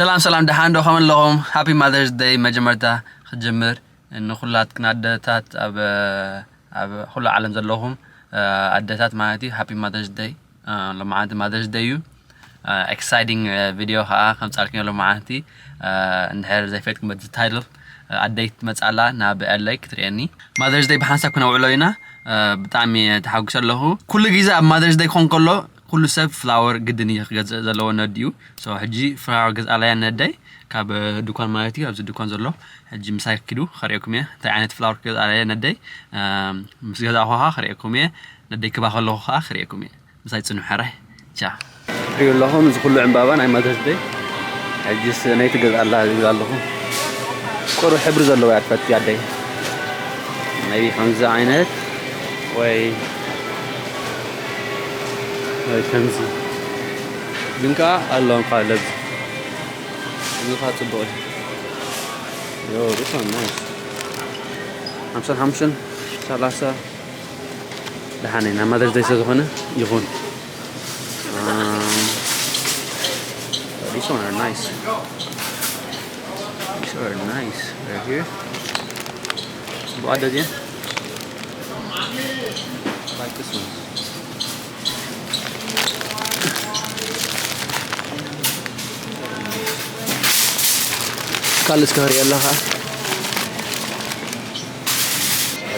ሰላም ሰላም፣ ደሓን ዶ? ከመይ ኣለኹም? ሃፒ ማዘርስ ደይ። መጀመርታ ክጅምር ንኩላትክን ኣደታት ኣብ ኣብ ኩሉ ዓለም ዘለኹም ኣደታት ማለት እዩ፣ ሃፒ ማዘርስ ደይ። ሎማዓንቲ ማዘርስ ደይ እዩ። ኤክሳይቲንግ ቪዲዮ ከዓ ከምፃልክዮ ሎማዓንቲ። እንድሕር ዘይፈትኩም በዚ ታይትል፣ ኣደይ ትመፅእ ኣላ ናብ ኤለይ ክትርእየኒ። ማዘርስ ደይ ብሓንሳብ ክነውዕሎ ኢና። ብጣዕሚ ተሓጉሰ ኣለኹ። ኩሉ ግዜ ኣብ ማዘርስ ደይ ክኾን ከሎ ኩሉ ሰብ ፍላወር ግድን እዩ ክገዝእ ዘለዎ ነዲኡ። ሕጂ ፍላወር ገዝኣለያ ነደይ ካብ ድኳን ማለት እዩ። ኣብዚ ድኳን ዘሎ ሕጂ ምሳይ ኪዱ ከርእየኩም እየ እንታይ ዓይነት ፍላወር ክገዝኣለያ ነደይ። ምስ ገዛእኹ ከዓ ከርእየኩም እየ። ነደይ ክባ ከለኹ ከዓ ከርእየኩም እየ። ምሳይ ፅንሑ ሕራይ። ቻ። ትሪኡ ኣለኹም፣ እዚ ኩሉ ዕምባባ ናይ ማዘርስ ደይ። ሕጂስ ነይቲ ገዝኣላ ዝብል ኣለኹ። ቁሩብ ሕብሪ ዘለዎ እያ ትፈቲ ኣደይ። ሜቢ ከምዚ ዓይነት ወይ ወይ ከምዚ ግን ከዓ ኣለዎም ካልእ ኣብዚ። እዚ ከዓ ፅቡቕ እዩ። Yo, this one nice. ሓምሳን ሓሙሽተን፣ ሰላሳ። ደሓን ናይ ማዘርስ ደይ ስለዝኾነ ይኹን። Um, these one are nice. These are nice right here. ጽቡቕ ኣደ እዚኣ። Like this one. ካልእ እስከ ሪኦ ኣለኻ።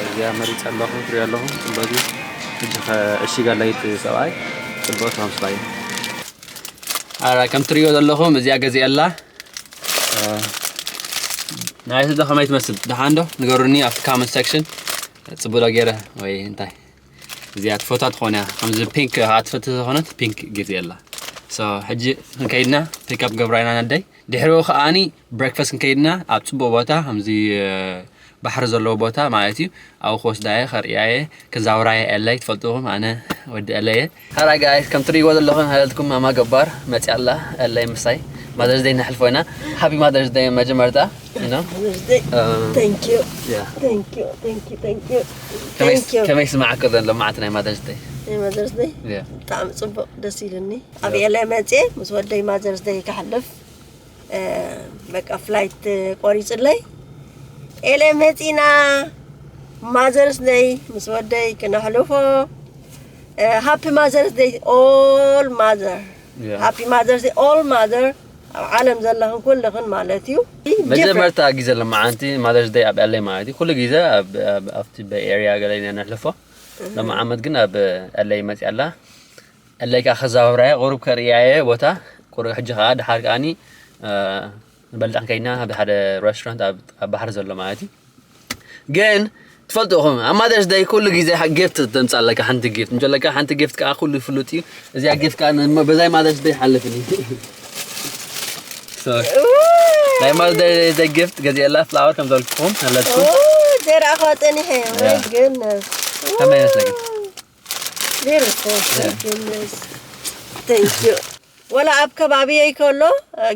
እዚኣ መሪፀ ኣለኹ፣ ትሪኦ ኣለኹ። ጽቡቕ እዩ። ሕጂ ከ ዕሺግ ኣለይ እቲ ሰብኣይ። ጽቡቕ ተምስላ እዩ። ኣራ ከም ትሪኦ ዘለኹም እዚኣ ገዚአ ኣላ። ናይ ስዶ ከመይ ትመስል? ደሓን ዶ? ንገሩኒ ኣብቲ ኮመንት ሴክሽን። ጽቡቕ ዶ ገይረ ወይ እንታይ? እዚኣ ትፈትዋ ትኾን እያ። ከምዚ ፒንክ ኣትፈት ዝኾነት ፒንክ ገዚአ ኣላ። So ሕጂ ክንከይድና ፒክ ኣፕ ገብራ ኢና ነደይ። ድሕሪኡ ከኣኒ ብሬክፋስት ክንከይድና ኣብ ጽቡቕ ቦታ፣ ከምዚ ባሕሪ ዘለዎ ቦታ ማለት እዩ። ኣብኡ ክወስዳ እየ፣ ከርእያ እየ፣ ከዛውራ እየ። ኤለይ ትፈልጥኹም፣ ኣነ ወዲ ኤለይ እየ። ሃራ ጋይስ፣ ከም ትሪእዎ ዘለኹም ሃለትኩም ማማ ገባር መፅያ ኣላ። ኤለይ ምሳይ ማዘርስ ደይ ነሕልፎ ኢና። ሃፒ ማዘርስ ደይ መጀመርታ። You know? Mother's Day. Um, Thank you. Yeah. Thank you. Thank you. Thank you. ከመይ Thank you. ከመይ ስማዓካ ዘሎ መዓት ናይ ማዘርስ ደይ? ናይ ማዘርስ ደይ? Yeah. ብጣዕሚ ጽቡቕ፣ ደስ ኢሉኒ። ኣብ ኤለይ መፅየ ምስ ወደይ ማዘርስ ደይ ከሕልፍ በቃ ፍላይት ቆሪፅለይ። ኤለ መፂና ማዘርስ ደይ ምስ ወደይ ክነሕልፎ። ሃፒ ማዘርስ ደይ ኦል ማዘር። ሃፒ ማዘርስ ደይ ኦል ማዘር ኣብ ዓለም ዘለኽን ኩልኽን ማለት እዩ። መጀመርታ ግዜ ለማዓንቲ ማዘርስ ደይ ኣብ ኤለይ ማለት እዩ። ኩሉ ግዜ ኣብቲ በይ ኤርያ ገለ ኢና ነሕልፎ። ለማ ዓመት ግን ኣብ ኤለይ መፅያ ኣላ። ኣለይ ከዓ ከዛውራየ ቁሩብ ከርእያየ ቦታ ቁሩብ ሕጂ ከዓ ድሓር ከዓኒ ንበልዕ ከይድና ኣብ ሓደ ሬስቶራንት ኣብ ባሕሪ ዘሎ ማለት እዩ። ግን ትፈልጡ ኢኹም ኣብ ማዘርስ ደይ ኩሉ ግዜ ጊፍት ተምፃለካ ሓንቲ ጊፍት እንጀለካ ሓንቲ ጊፍት ከዓ ኩሉ ፍሉጥ እዩ። እዚኣ ጊፍት ከዓ በዛይ ማዘርስ ደይ ሓልፍኒ። ናይ ማዘርስ ደይ ጊፍት ገዚአላ ፍላወር ከም ዘልኩም ኣለኩም። ዘራእኻ ፀኒሐ ወይ ግን ከመይ ይመስለኩም? Beautiful. Thank you. ወላ ኣብ ከባቢየይ ከሎ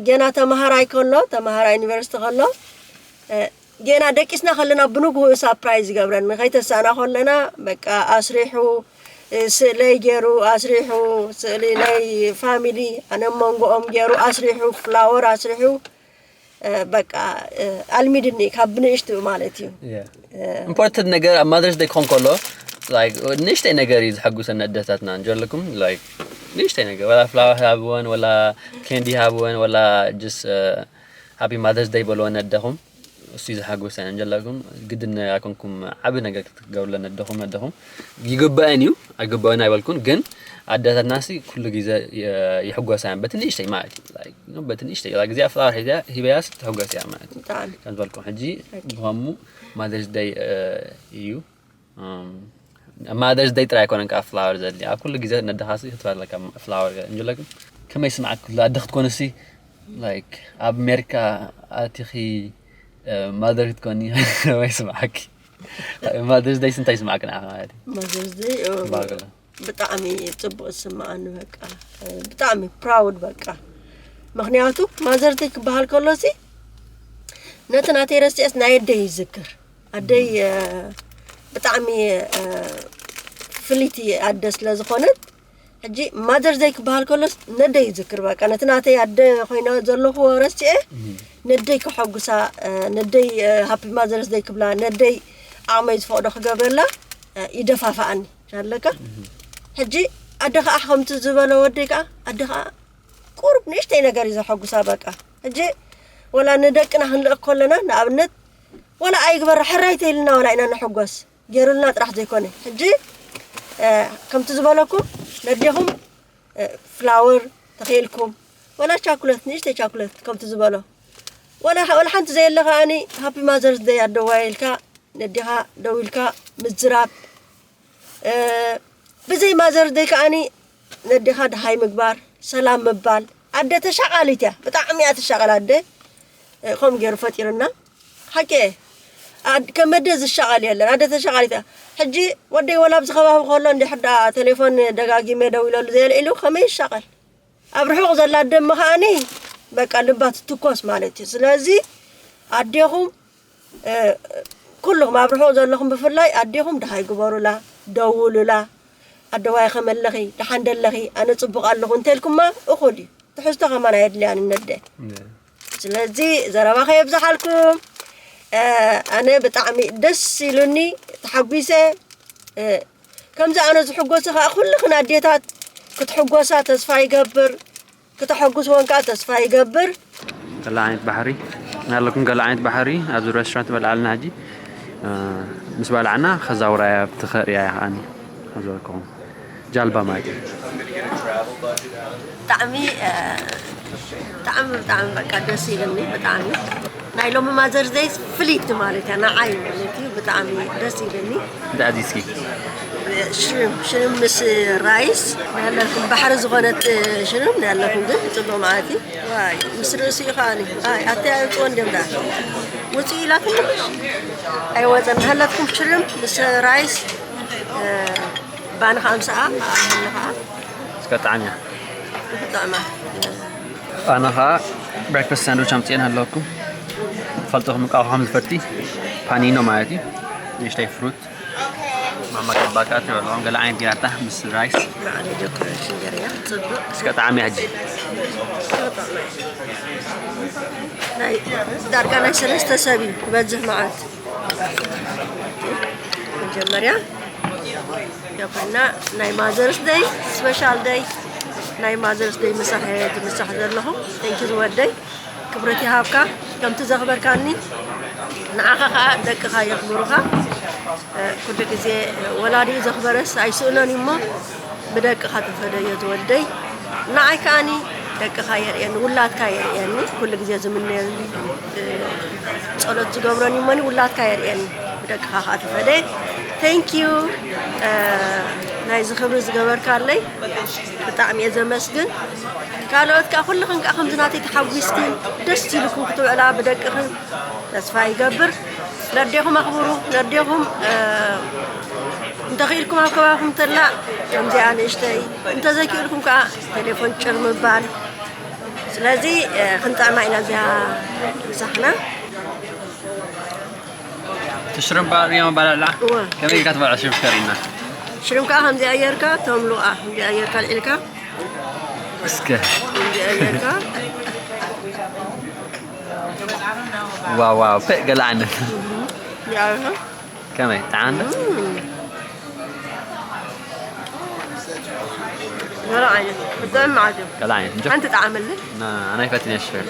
ጌና ተምሃራይ ከሎ ተምሃራይ ዩኒቨርሲቲ ከሎ ጌና ደቂስና ከለና ብንግሁ ሳፕራይዝ ይገብረኒ። ከይተሳና ከለና በቃ ኣስሪሑ ስእለይ ገይሩ ኣስሪሑ ስእሊ ናይ ፋሚሊ ኣነ መንጎኦም ገይሩ ኣስሪሑ ፍላወር ኣስሪሑ በቃ ኣልሚድኒ ካብ ብንእሽቱ ማለት እዩ። ኢምፖርታንት ነገር ኣብ ማዘርስ ደይ ክኾን ከሎ ንእሽተይ ነገር እዩ ዘሐጉሰኒ ኣደታትና እንጀለኩም ንእሽተይ ነገር ወላ ፍላወር ሃብወን ወላ ኬንዲ ሃብወን ወላ ጅስ ሃፒ ማዘርስ ደይ በልወን ኣደኹም እሱ እዩ ዘሐጉሰኒ እንጀለኩም ግድን ኣይኮንኩም ዓቢ ነገር ክትገብርለን ኣደኹም ኣደኹም ይግበአን እዩ ኣይግበአን ኣይበልኩን ግን ኣደታትና ሲ ኩሉ ግዜ ይሕጎሳ እየን በቲ ንእሽተይ ማለት እዩ በቲ ንእሽተይ ግዜ ፍላወር ሒዘ ሂበያስ ትሕጎስ እያ ማለት እዩ ከም ዝበልኩም ሕጂ ብኸሙ ማዘርስ ደይ እዩ ማዘርስ ደይ ጥራይ ኣይኮነን ከዓ ፍላወር ዘድሊ ኣብ ኩሉ ግዜ ነደኻሲ ክትበለካ ፍላወር እንጅለኩም ከመይ ስምዓት ኩሉ ኣደ ክትኮንሲ ላይክ ኣብ ኣሜሪካ ኣቲኺ ማዘር ክትኮኒ ከመይ ስምዓኪ ማዘርስ ደይ ስንታይ ስምዓኪ ንዓኺ ማለት እዩ ማዘርስ ደይ ብጣዕሚ ፅቡቅ ዝስምዓኒ በቃ ብጣዕሚ ፕራውድ በቃ ምክንያቱ ማዘርስ ደይ ክበሃል ከሎሲ ነቲ ናተይ ረሲዐስ ናይ ኣደይ ይዝክር ኣደይ ብጣዕሚ ፍልይቲ ኣደ ስለ ዝኾነት ሕጂ ማዘርስ ደይ ክበሃል ከሎስ ነደይ ይዝክር። በቃ ነቲ ናተይ ኣደ ኮይነ ዘለኹ ረስቼ ነደይ ከሐጉሳ፣ ነደይ ሃፒ ማዘርስ ደይ ክብላ፣ ነደይ ዓቕመይ ዝፈቕዶ ክገብረላ ይደፋፍኣኒ ኣለካ። ሕጂ ኣደ ከዓ ከምቲ ዝበሎ ወደይ ከዓ ኣደ ከዓ ቁሩብ ንእሽተይ ነገር እዩ ዘሐጉሳ። በቃ ሕጂ ወላ ንደቅና ክንልእክ ከለና ንኣብነት ወላ ኣይግበር ሕራይ ተይልና ወላ ኢና ንሕጎስ ገይሩልና ጥራሕ ዘይኮነ ሕጂ ከምቲ ዝበለኩም ነዴኹም ፍላወር ተኸኢልኩም ወላ ቻኩለት ንእሽተይ ቻኩለት ከምቲ ዝበሎ ወላ ወላ ሓንቲ ዘየለ ከዓኒ ሃፒ ማዘርስ ደይ ኣደዋይ ኢልካ ነዴኻ ደው ኢልካ ምዝራብ ብዘይ ማዘርስ ደይ ከዓኒ ነዴኻ ደሃይ ምግባር ሰላም ምባል ኣደ ተሻቃሊት እያ። ብጣዕሚ እያ ትሻቀል ኣደ። ከምኡ ገይሩ ፈጢሩና። ሓቂ እየ። ኣድ- ከም ኣደ ዝሻቀል የለን። ኣደ ተሻቃሊት እያ። ሕጂ ወደይ ወላ ኣብዚ ከባቢ ከሎ እንድሕር ደኣ ቴሌፎን ደጋጊመ ደው ኢለሉ ዘየልዒሉ ከመይ ይሻቀል? ኣብ ርሑቕ ዘላ ኣደ እሞ ከዓኒ በቃ ልባ ትትኮስ ማለት እዩ። ስለዚ ኣዴኹም ኩልኹም ኣብ ርሑቕ ዘለኹም ብፍላይ ኣዴኹም ደሃይ ግበሩላ፣ ደውሉላ። ኣደዋይ ከመለኺ ደሓን ደለኺ ኣነ ጽቡቕ ኣለኹ እንተልኩማ እኹል እዩ። ትሕዝቶ ከማን ኣየድልያን ነደ። ስለዚ ዘረባ ከየብዝሓልኩም ኣነ ብጣዕሚ ደስ ኢሉኒ ተሓጒሰ። ከምዚ ኣነ ዝሕጎሱ ከዓ ኩልኽን ኣዴታት ክትሕጎሳ ተስፋ ይገብር። ክተሐጉስወን ከዓ ተስፋ ይገብር። ገለ ዓይነት ባሕሪ ናለኩም ገለ ዓይነት ባሕሪ ኣብዚ ሬስቶራንት በልዓልና ሕጂ ምስ በላዕና ከዛውራያ ብትኸርእያ እያ ከዓኒ ከዘበልኩም ጃልባ ማለት እዩ። ብጣዕሚ ብጣዕሚ ብጣዕሚ በቃ ደስ ኢልኒ ብጣዕሚ ናይ ሎሚ ማዘርስ ደይ ፍልይቲ ማለት እያ ንዓይ ማለት እዩ ብጣዕሚ ደስ ኢልኒ። እንታይ ኣዚዝኪ? ሽሪም ሽሪም ምስ ራይስ ናለኩም ባሕሪ ዝኾነት ሽሪም ናለኩም ግን ጽቡቕ ማለት እዩ። ዋይ ምስ ርእሲ እዩ ከዓኒ ኣይ ኣተያየጽዎ እንዲም ዳ ውጽእ ኢላትኒ ኣይወጸን ናለትኩም ሽሪም ምስ ራይስ ባኒ ከዓ ምሳኣ ኣለ ከዓ እስከ ጣዕም እያ። ብጣዕማ ኣነ ከዓ ብሬክፈስት ሳንድዊች ኣምፅኤን ኣለኩም ፈልጥኹም እንቃ ከም ዝፈቲ ፓኒኖ ማለት እዩ። ንእሽተይ ፍሩት ማማ ቀባቃ ትበልዖም ገለ ዓይነት ጌራታ ምስ ራይስ ባዕለይ ዴኮሬሽን ገርያ ጽቡቅ እስከ ጣዕሚ ሕጂ ዳርጋ ናይ ሰለስተ ሰብ እዩ ክበዝሕ መዓት መጀመርያ ያኮና ናይ ማዘርስ ደይ ስፔሻል ደይ ናይ ማዘርስ ደይ ምሳሕ ዝምሳሕ ዘለኹ ቴንኪ ዝወደይ ክብረት ይሃብካ ከምቲ ዘኽበርካኒ ንዓኻ ከዓ ደቅኻ የኽብሩኻ ኩሉ ግዜ ወላዲ ዘኽበረስ ኣይስእኖን እሞ ብደቅኻ ተፈደዮ ዝወደይ ንዓይ ከዓኒ ደቅኻ የርእየኒ ውላድካ የርእየኒ ኩሉ ግዜ ዝምነየሉ ጸሎት ዝገብረን እሞኒ ውላድካ የርእየኒ ብደቅኻ ከዓ ተፈደ thank you ናይዚ ክብሪ ዝገበርካለይ ብጣዕሚ እየ ዘመስግን ካልኦት ከዓ ኩልኽን ከዓ ከምዚ ናተይ ተሓጒስክን ደስ ኢልኩም ክትውዕላ ብደቅኽን ተስፋ ይገብር ነዴኹም ኣኽብሩ ነዴኹም እንተኽኢልኩም ኣብ ከባቢኹም ተላ ከምዚኣ ንእሽተይ እንተዘይክእልኩም ከዓ ቴሌፎን ጭር ምባል ስለዚ ክንጥዕማ ኢና እዚኣ ምሳሕና ትሽርምባ ሪኦም ባላላ እወ። ከመይ ኢልካ ትበልዖ ሽርምባ ከሪና ሽርም ከዓ ከምዚኣ ጌርካ ተምሉኣ ከምዚኣ ጌርካ ልዒልካ እስከ ከምዚኣ ጌርካ ዋው ዋው ፔ ገለ ዓይነት እዚኣ ጌርካ ከመይ ጠዓም ዶ ገለ ዓይነት ብጣዕሚ መዓት እዩ ገለ ዓይነት እንጆ ሓንቲ ጠዓመለይ ኣናይ ፈትነ ሽር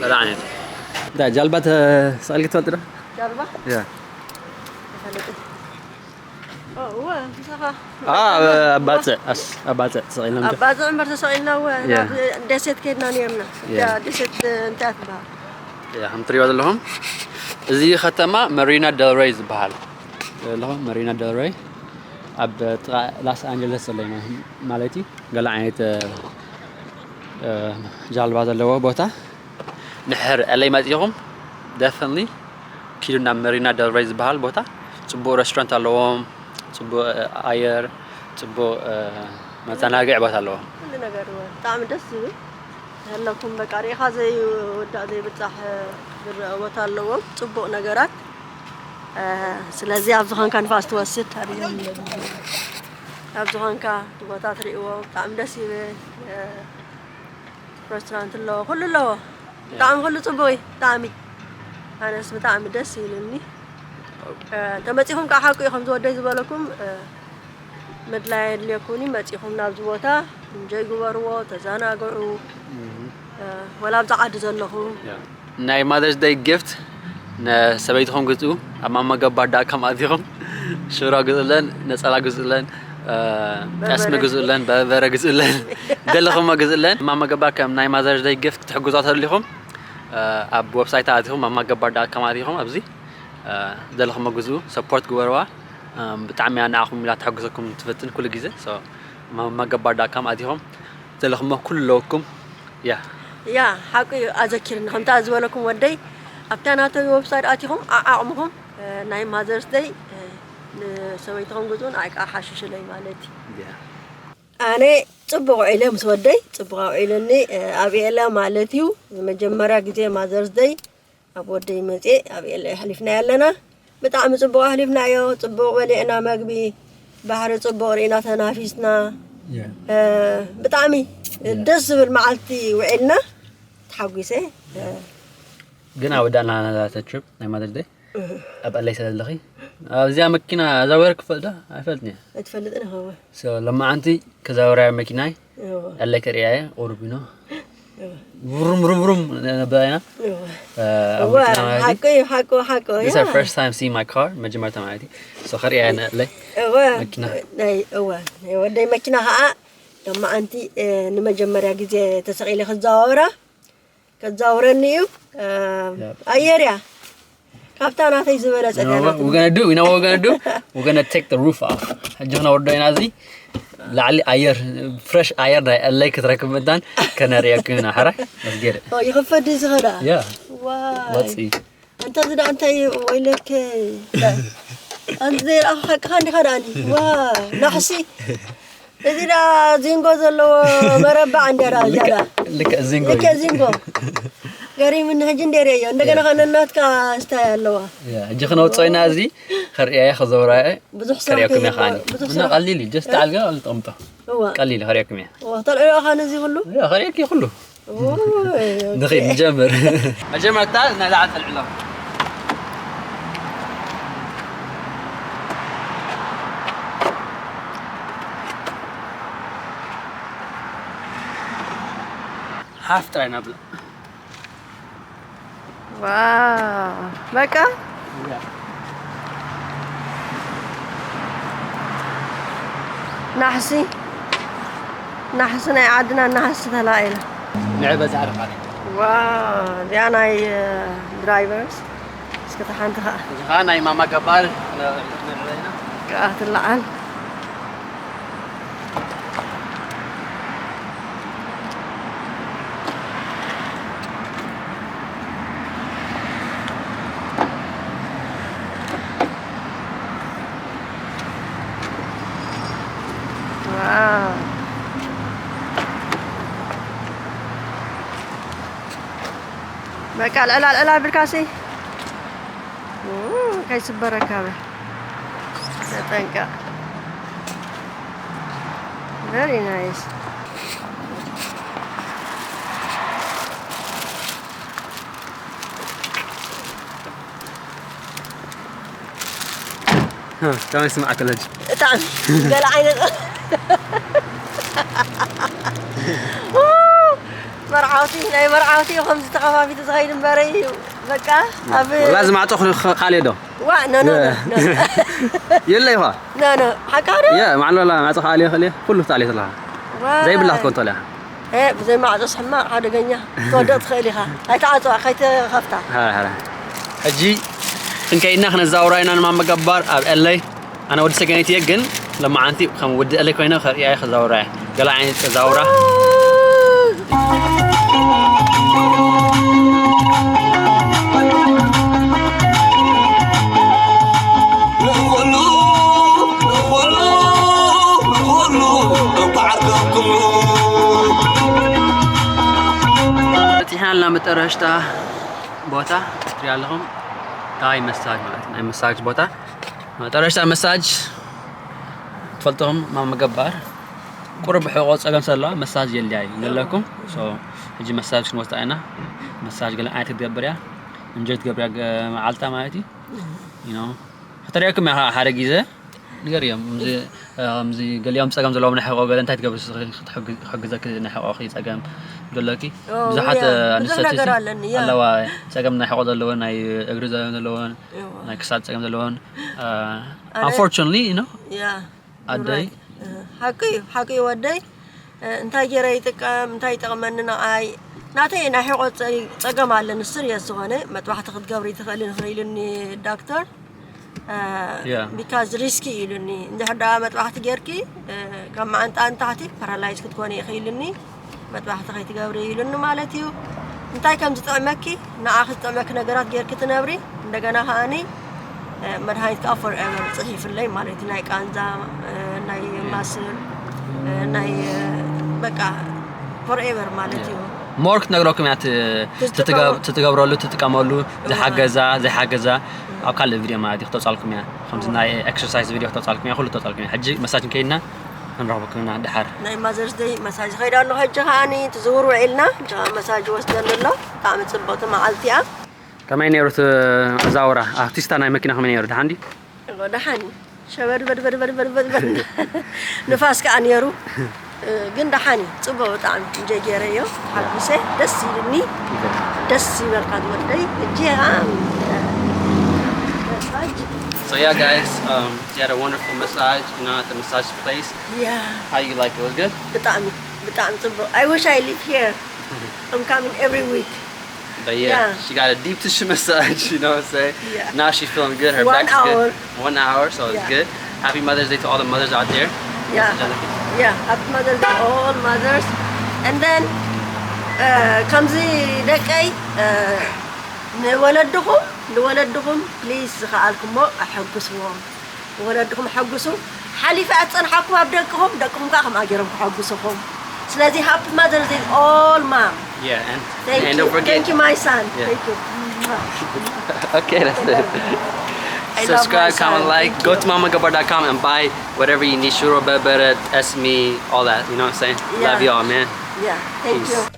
ገለ ዓይነት እንታይ ጃልባ ተሰቒልኪ ትፈልጢ ዶ ጃልባ ያ ተፈለጠ እወ ምሳኻ ኣባፅዕ ኣባፅዕ ተሰቒልና ኣባፅዕ እምበር ተሰቒልና እወ ደሴት ከድና ነርና ደሴት እንታይ ትበሃል ከም ትሪእዋ ዘለኹም እዚ ከተማ መሪና ደልሬይ ዝበሃል ኣለኹም መሪና ደልሬይ ኣብ ጥቓ ላስ ኣንጀለስ ዘሎ ማለት እዩ ገለ ዓይነት ጃልባ ዘለዎ ቦታ ንሕር ኤለይ መፂኹም ደፍንሊ ኪዱ ናብ መሪና ደልሬይ ዝበሃል ቦታ ፅቡቅ ሬስቶራንት ኣለዎም ፅቡቅ ኣየር ፅቡቅ መዘናግዒ ቦታ ኣለዎም ኩሉ ነገር ብጣዕሚ ደስ ዝብል ኣለኩም በቃ ሪኢኻ ዘይውዳእ ዘይብጻሕ ዝረአ ቦታ ኣለዎም ጽቡቕ ነገራት። ስለዚ ኣብ ዝኾንካ ንፋስ ትወስድ ኣብ ዝኾንካ እቲ ቦታ ትርእይዎ ብጣዕሚ ደስ ይብል። ሬስቶራንት ኣለዎ፣ ኩሉ ኣለዎ። ብጣዕሚ ኩሉ ጽቡቕ እዩ። ብጣዕሚ ኣነስ ብጣዕሚ ደስ ይብልኒ። ተመጺኹም ከዓ ሓቁ እዩ ከምዚ ወደይ ዝበለኩም ምድላይ የድልየኩኒ መጺኹም ናብዚ ቦታ እንጆይ ግበርዎ፣ ተዘናግዑ። ወላ ኣብዛ ዓዲ ዘለኹ ናይ ማዘርስ ደይ ጊፍት ንሰበይትኹም ግዝኡ። ኣብ ማማ ገባር ዳት ካም ኣቲኹም ሽሮ ግዝኡለን፣ ነፀላ ግዝኡለን፣ ጠስሚ ግዝኡለን፣ በርበረ ግዝኡለን፣ ደለኹሞ ግዝኡለን። ማማ ገባር ከም ናይ ማዘርስ ደይ ጊፍት ክትሕግዙዋ ተደሊኹም ኣብ ዌብሳይታ ኣቲኹም ማማ ገባር ዳት ካም ኣቲኹም ኣብዚ ደለኹሞ ግዝኡ ሰፖርት ግበርዋ። ብጣዕሚ እያ ንዓኹም ኢላ ተሐግዘኩም ትፈትን ኩሉ ግዜ። ማማ ገባር ዳት ካም ኣቲኹም ዘለኹሞ ኩሉ ኣለወኩም። ያ ያ ሓቁ እዩ ኣዘኪርኒ ከምታ ዝበለኩም ወደይ ኣብታ ናተይ ዌብሳይት ኣቲኹም ዓዓቕምኹም ናይ ማዘርስ ደይ ንሰበይትኹም ግዝኡ ንዓይ ከዓ ሓሽሽለይ ማለት እዩ። ኣነ ፅቡቅ ውዒለ ምስ ወደይ ፅቡቅ ኣውዒለኒ ኣብኤላ ማለት እዩ። መጀመርያ ግዜ ማዘርስ ደይ ኣብ ወደይ መፅየ ኣብ ኤለ ኣሕሊፍናዮ ኣለና። ብጣዕሚ ፅቡቅ ኣሕሊፍናዮ። ፅቡቅ በሊዕና መግቢ ባሕሪ ፅቡቅ ርኢና ተናፊስና። ብጣዕሚ ደስ ዝብል መዓልቲ ውዒልና ተሓጒሰ። ግን ኣወዳእና ናዛ ትሪፕ ናይ ማዘርስ ደይ ኣብ ኣለይ ስለ ዘለኺ ኣብዚኣ መኪና ኣዛወረ ክፈልጥ ዶ ኣይፈልጥን እየ። ኣይትፈልጥን ኢኻ እወ። So ሎማዓንቲ ከዛውራያ መኪናይ እወ። ኣለይ ከርእያ እየ ቁሩብ ኢኖ እወ። ሩም ሩም ሩም ነብላ ኢና እወ። ኣብ እወ፣ መኪና ማለት እዩ። ሓቁ እዩ፣ ሓቁ፣ ሓቁ፣ This is our ያ። First time seeing my car መጀመርታ ማለት እዩ። So ከርእያ እየ ኣለይ እወ። መኪና። ናይ፣ እወ፣ ናይ ወደይ መኪና ኸዓ ሎማዓንቲ ንመጀመርያ ግዜ ተሰቒለ ክዘዋወራ ከዛውረኒ እዩ። ኣየር እያ ካብታ ናተይ ዝበለጸት እያ ናተይ። We're gonna do, you know what we're gonna do? We're gonna take the roof off. ሕጂ ክነወርዶ ኢና እዚ ላዕሊ ኣየር ፍረሽ ኣየር ናይ ኤለይ ክትረክብ ምእንታን ከነርእየኩም ኢና። ሕራይ መስገደ ይኽፈት ድዩ ዝኸዳ? Yeah. ዋይ ወፂ ኣንታ እዚ ደኣ እንታይ እዩ ወይለከይ። ኣንቲ ዘይረኣኹ ሓቅኻ እንዲኻ ደኣኒ ዋ ናሕሲ እዚ ደኣ ዚንጎ ዘለዎ መረባዕ እንድያ ደኣ እዚኣ ደኣ ልክዕ ዚንጎ ልክዕ እዩ። ዚንጎ ገሪምኒ ሕጂ እንደ ርእዮ እንደገና ከ ነናትካ ስታይ ኣለዋ ሕጂ ክነውፅኦ ኢና እዚ ከርእያ እየ ከዘውራ እየ ብዙሕ ስራሕ ከርእየኩም እየ ከይህልዎ- ከዓኒ ብዙሕ እና ስራሕ ቀሊል እዩ ጀስት ኣልጋ ተቐምጦ እዋ ቀሊል እዩ ከርእየኩም እየ እዋ ተልዕሎ ኢኻ ነዚ ኩሉ እያ ከርእየኪ ኩሉ ንኺድ ንጀምር መጀመርታ ናይ ላዕሊ ተልዕሎ ሓፍ ጥራይ ናብላ ዋው በቃ ናሕሲ ናሕሲ ናይ ዓድና ናሕሲ ተላኢሉ ንዕ በዛ ኣርፋ ዋ እዚኣ ናይ ድራይቨርስ እስከ ተሓንቲ ከዓ እዚ ከዓ ናይ ማማ ገባር ከዓ ትለዓል በቃ ልዕላ ልዕላ ብልካሲ ከይስበረካ በል ተጠንቀቕ። Very nice. ከመይ ስማዕካ ለጅ ብጣዕሚ ገለ ዓይነት መርዓውቲ ናይ መርዓውቲ ከምዚ ተኸፋፊቱ ዝኸይድ እምበረ እዩ በቃ ኣብ ወላ ዝማዕጦ ካልዮ ዶ ዋ ኖ ኖ የለ ይኻ ኖ ኖ ሓቃዶ የ ማዕሎላ ማዕጾ ካልዮ ከልዮ ኩሉ ታልዮ ተለኻ ዘይብላ ክትኮን ተለያ ብዘይ ማዕጾስ ሕማቕ ሓደገኛ ክትወድቕ ትኽእል ኢኻ ኣይትዓጽዋ ከይትኸፍታ ሕጂ ክንከይድና ክነዛውራ ኢና ንማመ ገባር ኣብ ኤለይ ኣነ ወዲ ሰገነይቲ እየ ግን ለማዓንቲ ከም ወዲ ኤለይ ኮይነ ከርእያ እየ ከዛውራ እየ ገለ ዓይነት ከዛውራ ና መጠረሽታ ቦታ ትሪኣ ኣለኹም። ታይ መሳጅ ማለት ናይ መሳጅ ቦታ መጠረሽታ መሳጅ ትፈልጥኹም ማማ ገባር ቁርብ ሕቆ ጸገም ሰለዋ መሳጅ የልያ እዩ ዘለኩም። So ሕጂ መሳጅ ክንወስዳ ኢና። መሳጅ ገለ ዓይነት ክትገብር እያ እንጆይ ትገብር እያ ገ- መዓልታ ማለት እዩ። You know ከተሪኣኩም እያ ሓደ ግዜ ንገር እዮም ከምዚ ገሊኦም ጸገም ዘለዎም ናይ ሕቆ ገለ እንታይ ትገብር ክትሕግዘኪ ናይ ሕቆ ጸገም ዘለኪ ብዙሓት ብዙሕ ነገር ኣለኒ ያ ኣለዋ ጸገም ናይ ሕቆ ዘለወን ናይ እግሪ ጸገም ዘለወን ናይ ክሳድ ጸገም ዘለወን unfortunately you know ያ ኣደይ ሓቂ እዩ ሓቂ እዩ ወደይ እንታይ ገይረ ይጥቀም እንታይ ይጠቕመኒ ንዓይ ናተይ ናይ ሕቆ ጸገም ኣለኒ ስርየስ ዝኾነ መጥባሕቲ ክትገብሪ ትኽእሊ ንኽኢሉኒ ዳክተር Yeah. because risky ኢሉኒ እንድሕር ደኣ መጥባሕቲ ጌርኪ ካብ መዓንጣ ንታሕቲ ፓራላይዝ ክትኮኒ ኢኺ ኢሉኒ መጥባሕቲ ከይትገብሪ ኢሉኒ ማለት እዩ እንታይ ከም ዝጥዕመኪ ንዓኺ ዝጥዕመኪ ነገራት ጌርኪ ትነብሪ እንደገና ከኣኒ መድሃኒት ከዓ ፎርኤቨር ፅሒፍለይ ማለት እዩ ናይ ቃንዛ ናይ ማስል ናይ በቃ ፎርኤቨር ማለት እዩ more ክትነግረኩም እያ ትትገብረሉ ትጥቀመሉ ዝሓገዛ ዘይሓገዛ ኣብ ካልእ ቪድዮ ማለት እዩ ክተውፃልኩም እያ ከምዚ ናይ ኤክሰርሳይዝ ቪድዮ ክተውፃልኩም እያ ኩሉ ክተውፃልኩም እያ ሕጂ መሳጅ ከይድና ንረኽበኩም ኢና ድሓር ናይ ማዘርስ ደይ መሳጅ ከይዳ ኣሎ ሕጂ ከዓኒ ትዝውር ውዒልና ሕጂ ከዓ መሳጅ ወስደኒ ኣሎ ብጣዕሚ ፅብቕቲ መዓልቲ እያ ከመይ ነይሩ እቲ ኣዛውራ ኣብቲ ስታ ናይ መኪና ከመይ ነይሩ ድሓን ድዩ ደሓን ሸበድበድበድበድበድበድ ንፋስ ከዓ ነይሩ ግን ደሓን እዩ ፅቡቅ ብጣዕሚ እንጀ ገይረዮ ተሓጉሰ ደስ ኢልኒ ደስ ይበልካ ዝወደይ እጂ So yeah, guys, um, she had a wonderful massage, you know, at the massage place. Yeah. How you like it? Was good? ብጣዕሚ ብጣዕሚ ፅቡቅ I wish I live here. I'm coming every week. But yeah, yeah, she got a deep tissue massage, you know what I'm saying? Yeah. Now she's feeling good. Her one back hour. Is good. One hour, so yeah. It's good. Happy Mother's Day to all the mothers out there. Yeah. Yeah. Happy Mother's Day to all mothers. And then, uh, ከምዚ ደቀይ uh, ንወለድኹም ንወለድኹም please ዝኸኣልኩሞ ኣሐጉስዎም። ወለድኹም ሓጉሱ ሓሊፈ ኣፀንሓኩም ኣብ ደቅኹም ደቅኹም ከዓ ከምኣ ገይሮም ክሓጉስኹም ስለዚ happy Mother's Day all mom Yeah, and, thank and you don't forget. Thank you my son Yeah. Thank you Okay, that's it. Subscribe, comment, like. Go to mama gabar dot com and buy whatever you need. Shuro bebere, esme, all that. You know what I'm saying? Yeah. Love y'all, man. Yeah, thank Peace. You.